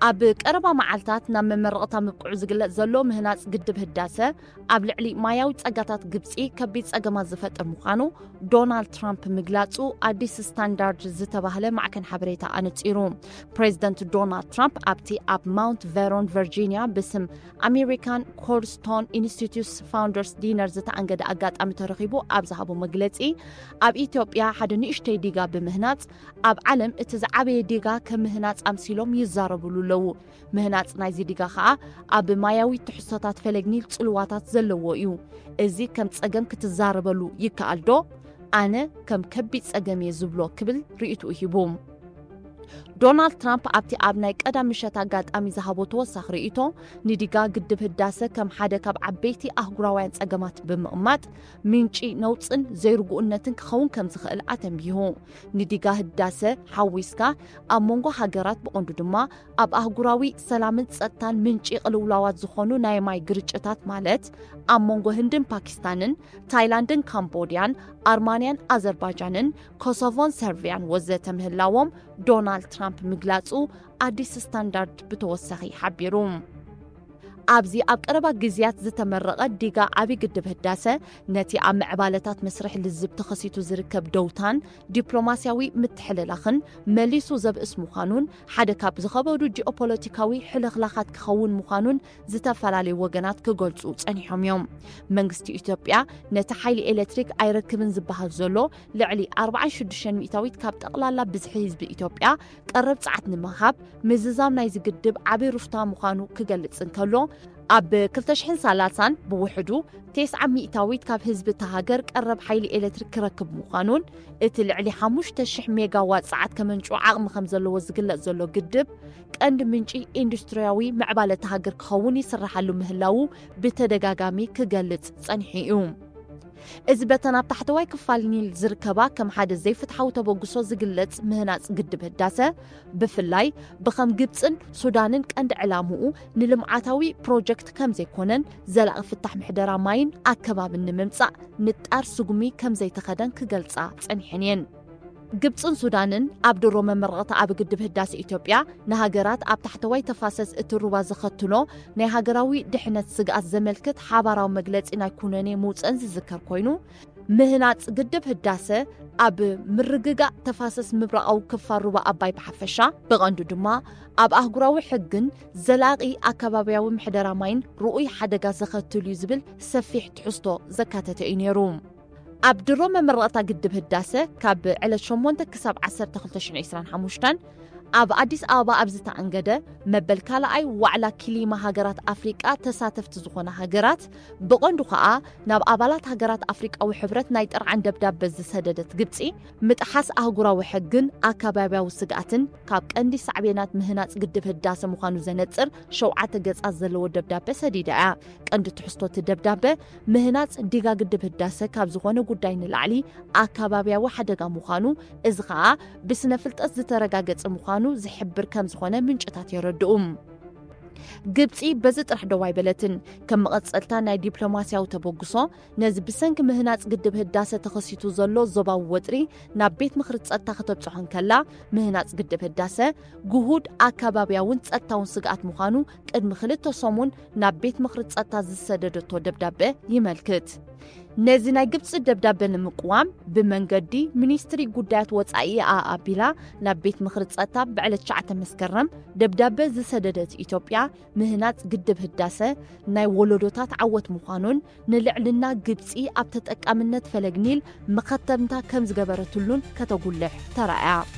ኣብ ቀረባ መዓልታት ናብ መመረቕታ ምብቅዑ ዝግለጽ ዘሎ ምህናጽ ግድብ ህዳሰ፣ ኣብ ልዕሊ ማያዊ ጸጋታት ግብጺ ከቢድ ጸገማት ዝፈጥር ምዃኑ ዶናልድ ትራምፕ ምግላጹ ኣዲስ ስታንዳርድ ዝተባህለ ማዕከን ሓበሬታ ኣነጺሩ። ፕሬዚደንት ዶናልድ ትራምፕ ኣብቲ ኣብ ማውንት ቨሮን ቨርጂኒያ ብስም ኣሜሪካን ኮርድስቶን ኢንስቲትዩትስ ፋውንደርስ ዲነር ዝተኣንገደ ኣጋጣሚ ተረኺቡ ኣብ ዝሃቦ መግለጺ፣ ኣብ ኢትዮጵያ ሓደ ንእሽተይ ዲጋ ብምህናጽ ኣብ ዓለም እቲ ዝዓበየ ዲጋ ከም ምህናጽ ኣምሲሎም ይዛረብሉ ኣለዉ። ምህናጽ ናይዚ ዲጋ ኸኣ ኣብ ማያዊ ትሕዝቶታት ፈለግ ኒል ጽልዋታት ዘለዎ እዩ። እዚ ከም ጸገም ክትዛረበሉ ይከኣል ዶ? ኣነ ከም ከቢድ ጸገም እየ ዝብሎ ክብል ርእይትኡ ሂቡ። ዶናልድ ትራምፕ ኣብቲ ኣብ ናይ ቀዳም ምሸት ኣጋጣሚ ዝሃቦ ተወሳኺ ርእይቶ፣ ንዲጋ ግድብ ህዳሰ ከም ሓደ ካብ ዓበይቲ ኣህጉራውያን ጸገማት ብምቕማጥ፣ ምንጪ ነውጽን ዘይርጉእነትን ክኸውን ከም ዝኽእል ኣተንቢሁ። ንዲጋ ህዳሰ ሓዊስካ፣ ኣብ መንጎ ሃገራት ብቐንዱ ድማ ኣብ ኣህጉራዊ ሰላምን ጸጥታን ምንጪ ቅልውላዋት ዝኾኑ ናይ ማይ ግርጭታት፣ ማለት ኣብ መንጎ ህንድን ፓኪስታንን፣ ታይላንድን ካምቦድያን፣ ኣርማንያን ኣዘርባይጃንን፣ ኮሶቮን ሰርቢያን ወዘተ ምህላዎም ዶናልድ ትራምፕ ምግላጹ ኣዲስ ስታንዳርድ ብተወሳኺ ሓቢሩ። ኣብዚ ኣብ ቀረባ ግዜያት ዝተመረቐ ዲጋ ዓቢ ግድብ ህዳሰ፣ ነቲ ኣብ ምዕባለታት መስርሕ ልዝብ ተኸሲቱ ዝርከብ ደውታን ዲፕሎማስያዊ ምትሕልላኽን መሊሱ ዘብእስ ምዃኑን፣ ሓደ ካብ ዝኸበዱ ጂኦፖለቲካዊ ሕልኽላኻት ክኸውን ምዃኑን ዝተፈላለዩ ወገናት ክገልጹ ጸኒሖም እዮም። መንግስቲ ኢትዮጵያ ነቲ ሓይሊ ኤሌክትሪክ ኣይረክብን ዝበሃል ዘሎ ልዕሊ ኣርባዓን ሽዱሽተን ሚእታዊት ካብ ጠቕላላ ብዝሒ ህዝቢ ኢትዮጵያ ቀረብ ጸዓት ንምሃብ ምዝዛም ናይዚ ግድብ ዓቢ ሩፍታ ምዃኑ ክገልጽ እንከሎ፣ ኣብ ክልተ ሽሕን ሰላሳን ብውሕዱ ተስዓ ሚእታዊት ካብ ህዝቢ እታ ሃገር ቀረብ ሓይሊ ኤሌክትሪክ ክረክብ ምዃኑን፣ እቲ ልዕሊ ሓሙሽተ ሽሕ ሜጋዋት ጸዓት ከመንጭው ዓቕሚ ከም ዘለዎ ዝግለጽ ዘሎ ግድብ፣ ቀንዲ ምንጪ ኢንዱስትሪያዊ ምዕባለ እታ ሃገር ክኸውን ይስራሓሉ ምህላዉ ብተደጋጋሚ ክገልጽ ጸኒሑ እዩ። እዚ በተን ኣብ ታሕተዋይ ክፋል ኒል ዝርከባ ከም ሓደ ዘይፍትሓዊ ተበግሶ ዝግለጽ ምህናጽ ግድብ ህዳሰ፣ ብፍላይ ብኸም ግብጽን ሱዳንን ቀንዲ ዕላምኡ ንልምዓታዊ ፕሮጀክት ከም ዘይኮነን፣ ዘላቒ ፍታሕ ምሕደራ ማይን ኣከባብን ንምምጻእ ምጣር ስጉሚ ከም ዘይተኸደን ክገልጻ ጸኒሐን እየን። ግብጽን ሱዳንን ኣብ ድሮ መመረቕታ ኣብ ግድብ ህዳሰ ኢትዮጵያ፣ ንሃገራት ኣብ ታሕተዋይ ተፋሰስ እቲ ሩባ ዘኸትሎ ናይ ሃገራዊ ድሕነት ስግኣት ዘመልክት ሓባራዊ መግለጺ ናይ ኩነኔ ምውጸን ዝዝከር ኮይኑ፣ ምህናጽ ግድብ ህዳሰ ኣብ ምርግጋእ ተፋሰስ ምብራቓዊ ክፋል ሩባ ኣባይ ብሓፈሻ፣ ብቐንዱ ድማ ኣብ ኣህጉራዊ ሕግን ዘላቒ ኣከባብያዊ ምሕደራ ማይን ርኡይ ሓደጋ ዘኸትል እዩ ዝብል ሰፊሕ ትሕዝቶ ዘካተተ እዩ ነይሩ። ኣብ ድሮ መመረቕታ ግድብ ህዳሰ ካብ ዕለት ሸሞንተ ክሳብ ዓሰርተ ክልተ ሽሕን ዕስራን ሓሙሽተን ኣብ ኣዲስ ኣበባ ኣብ ዝተኣንገደ መበል ካልኣይ ዋዕላ ክሊማ ሃገራት ኣፍሪቃ ተሳተፍቲ ዝኾና ሃገራት፣ ብቐንዱ ኸኣ ናብ ኣባላት ሃገራት ኣፍሪቃዊ ሕብረት ናይ ጥርዓን ደብዳበ ዝሰደደት ግብጺ፣ ምጥሓስ ኣህጉራዊ ሕግን ኣከባብያዊ ስግኣትን ካብ ቀንዲ ሳዕቤናት ምህናጽ ግድብ ህዳሰ ምዃኑ ዘነጽር ሸውዓተ ገጻት ዘለዎ ደብዳበ ሰዲዳ እያ። ቀንዲ ትሕዝቶ እቲ ደብዳበ፣ ምህናጽ ዲጋ ግድብ ህዳሰ ካብ ዝኾነ ጉዳይ ንላዕሊ ኣከባብያዊ ሓደጋ ምዃኑ፣ እዚ ኸኣ ብስነ ፍልጠት ዝተረጋገጸ ምዃኑ ዝሕብር ከም ዝኾነ ምንጭታት የረድኡ። ግብጺ በዚ ጥራሕ ደው ኣይበለትን። ከም መቐጸልታ ናይ ዲፕሎማስያዊ ተበግሶ፣ ነዚ ብሰንኪ ምህናጽ ግድብ ህዳሰ ተኸሲቱ ዘሎ ዞባዊ ወጥሪ ናብ ቤት ምኽሪ ጸጥታ ከተብጽሖ እንከላ፣ ምህናጽ ግድብ ህዳሰ ግሁድ ኣከባብያውን ጸጥታውን ስግኣት ምዃኑ ቅድሚ ክልተ ሰሙን ናብ ቤት ምኽሪ ጸጥታ ዝሰደደቶ ደብዳበ ይመልክት። ነዚ ናይ ግብጺ ደብዳበ ንምቅዋም፣ ብመንገዲ ሚኒስትሪ ጉዳያት ወጻኢ ኣቢላ ናብ ቤት ምኽሪ ጸጥታ ብዕለት ትሽዓተ መስከረም ደብዳበ ዝሰደደት ኢትዮጵያ፣ ምህናጽ ግድብ ህዳሰ ናይ ወለዶታት ዓወት ምዃኑን፣ ንልዕልና ግብጺ ኣብ ተጠቃምነት ፈለግ ኒል መኸተምታ ከም ዝገበረትሉን ከተጉልሕ ተራእያ።